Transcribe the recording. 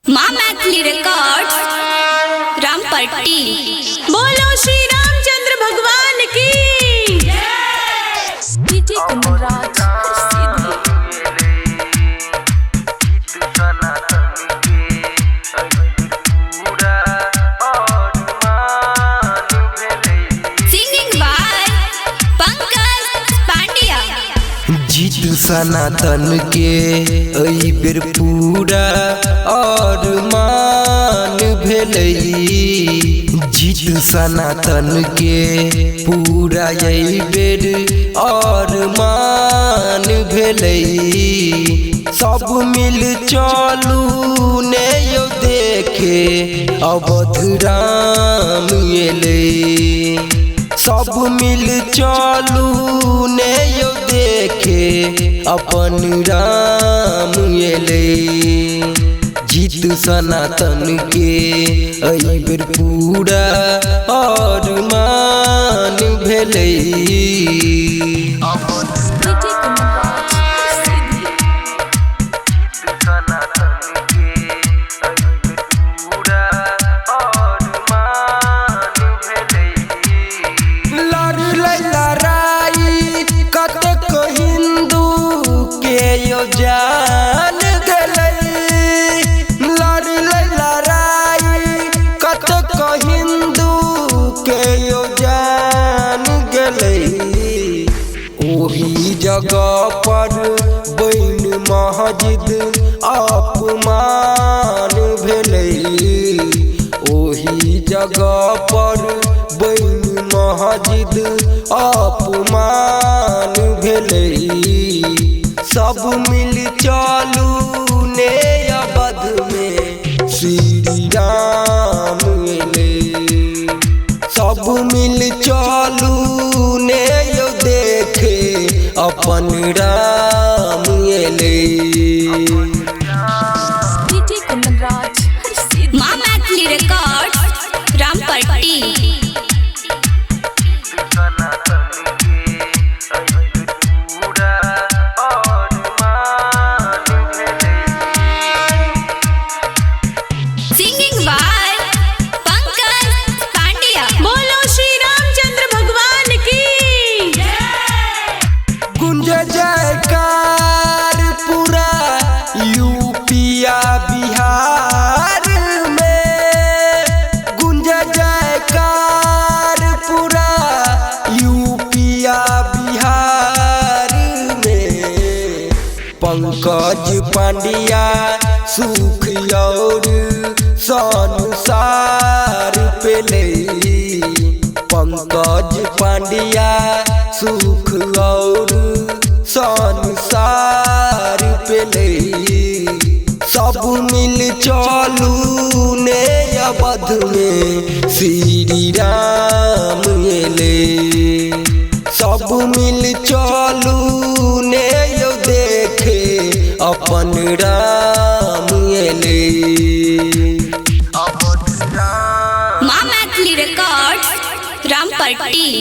माँ मैथिली रिकॉर्ड्स रामपट्टी। बोलो श्री रामचंद्र भगवान की। DJ Kamalraj Sidhi. Singing by Pankaj Pandya. जीत सनातन के एहि बेर पूरा और मान भेलै। जीत सनातन के पूरा एहि बेर और मान भेलै। सब मिल चलू ने यो देखे अवध राम एलै। सब मिल चलू ने यो देखे अपन राम एलै। जीत सनातन के एहि बेर पूरा और मान भेलै। डीजे कमलराज सीधी। लड़लै लड़ाई कतेक हिंदू के यो जान गेलै। लड़लै लड़ाई कतेक हिंदू के यो जान गेलै। ओही जगह पर बैन मस्जिद अपमान भेलै। ओही जगह पर बैन मस्जिद अपमान भेलै। सब मिल चलू ने अवध में श्री राम एलै। सब मिल चलू ने यो देखे अपन राम एलै। DJ Kamalraj Sidhi. Maa Maithili records Rampatti. Singing by Pankaj Pandya. बोलो श्री रामचंद्र भगवान की। गुंज जयकार पूरा यूपिया बिहार में। गुंज जयकार पूरा यूपिया बिहार में। पंकज पांड्या सुख और संसार पेले। पंकज पांड्या सुख और संसार पेले। सब मिल चलू ने अवध में श्री राम एलै। सब मिल चलू ने यो देखे अपन राम एलै। माँ मैथिली रिकॉर्ड्स रामपट्टी।